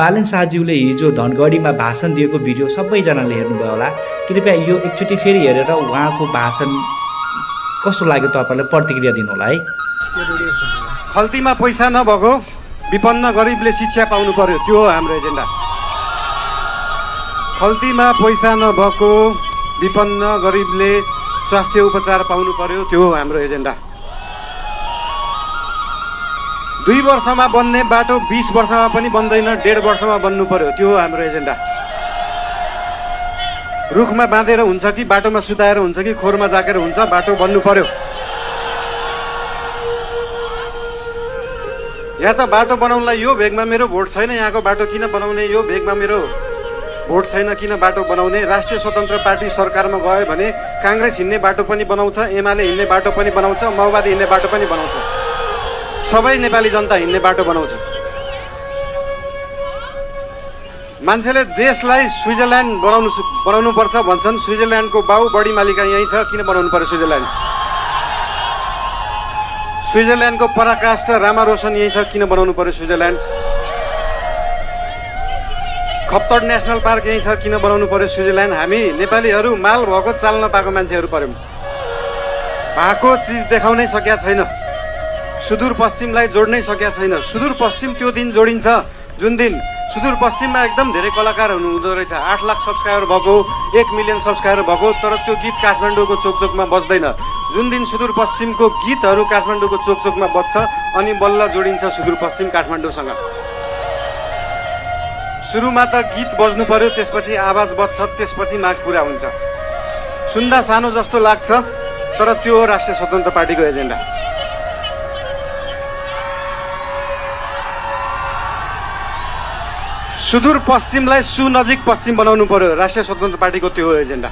बालन शाहज्यूले हिजो धनगढीमा भाषण दिएको भिडियो सबैजनाले हेर्नुभयो होला। कृपया यो एकचोटि फेरि हेरेर उहाँको भाषण कस्तो लाग्यो तपाईँलाई प्रतिक्रिया दिनु होला है। खल्तीमा पैसा नभएको विपन्न गरिबले शिक्षा पाउनु पर्यो, त्यो हो हाम्रो एजेन्डा। खल्तीमा पैसा नभएको विपन्न गरिबले स्वास्थ्य उपचार पाउनु पर्यो, त्यो हो हाम्रो एजेन्डा। 2 वर्षमा बन्ने बाटो 20 वर्षमा पनि बन्दैन, 1.5 वर्षमा बन्नु पर्यो, त्यो हो हाम्रो एजेन्डा। रुखमा बाँधेर हुन्छ कि बाटोमा सुताएर हुन्छ कि खोरमा जाकेर हुन्छ, बाटो बन्नु पर्यो। या त बाटो बनाउनलाई यो भेगमा मेरो भोट छैन, यहाँको बाटो किन बनाउने, यो भेगमा मेरो भोट छैन किन बाटो बनाउने। राष्ट्रिय स्वतन्त्र पार्टी सरकारमा गयो भने काङ्ग्रेस हिँड्ने बाटो पनि बनाउँछ, एमाले हिँड्ने बाटो पनि बनाउँछ, माओवादी हिँड्ने बाटो पनि बनाउँछ, सबै नेपाली जनता हिँड्ने बाटो बनाउँछ। मान्छेले देशलाई स्विजरल्यान्ड बनाउनु पर्छ भन्छन्। स्विजरल्यान्डको बाउ बढी मालिका यहीँ छ, किन बनाउनु पर्यो स्विजरल्यान्ड? स्विजरल्यान्डको पराकाष्ठ रामा रोशन यहीँ छ, किन बनाउनु पर्यो स्विजरल्यान्ड? खप्तड नेसनल पार्क यहीँ छ, किन बनाउनु पर्यो स्विजरल्यान्ड? हामी नेपालीहरू माल भएको चाल नपाएको मान्छेहरू पर्यौँ। भएको चिज देखाउनै सकेका छैन, सुदूरपश्चिमलाई जोड्नै सकेका छैन। सुदूरपश्चिम त्यो दिन जोडिन्छ जुन दिन सुदूरपश्चिममा एकदम धेरै कलाकारहरू हुँदो रहेछ। 8 लाख सब्सक्राइबर भएको, 1 मिलियन सब्सक्राइबर भएको, तर त्यो गीत काठमाडौँको चोकचोकमा बज्दैन। जुन दिन सुदूरपश्चिमको गीतहरू काठमाडौँको चोकचोकमा बज्छ अनि बल्ल जोडिन्छ सुदूरपश्चिम काठमाडौँसँग। सुरुमा त गीत बज्नु पर्यो, त्यसपछि आवाज बज्छ, त्यसपछि माग पुरा हुन्छ। सुन्दा सानो जस्तो लाग्छ, तर त्यो हो राष्ट्रिय स्वतन्त्र पार्टीको एजेन्डा। सुदूरपश्चिमलाई सुनजिक पश्चिम बनाउनु पर्यो, राष्ट्रिय स्वतन्त्र पार्टीको त्यो हो एजेन्डा।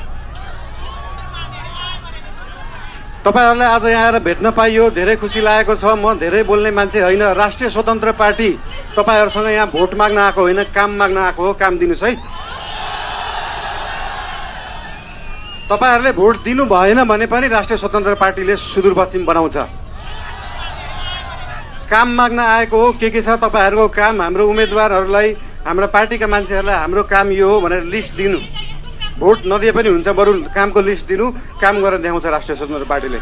तपाईँहरूलाई आज यहाँ आएर भेट्न पाइयो, धेरै खुसी लागेको छ। म धेरै बोल्ने मान्छे होइन। राष्ट्रिय स्वतन्त्र पार्टी तपाईँहरूसँग यहाँ भोट माग्न आएको होइन, काम माग्न आएको हो। काम दिनुहोस् है। तपाईँहरूले भोट दिनु भएन भने पनि राष्ट्रिय स्वतन्त्र पार्टीले सुदूरपश्चिम बनाउँछ। काम माग्न आएको हो। के छ तपाईँहरूको काम? हाम्रो उम्मेदवारहरूलाई, हाम्रा पार्टीका मान्छेहरूलाई हाम्रो काम यो हो भनेर लिस्ट दिनु। भोट नदिए पनि हुन्छ, बरु कामको लिस्ट दिनु, काम गरेर देखाउँछ राष्ट्रिय स्वतन्त्र पार्टीले।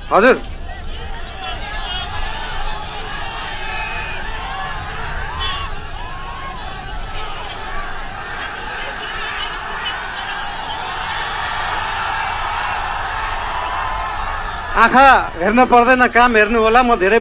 हजुर, आँखा हेर्न पर्दैन, काम हेर्नु होला। म धेरै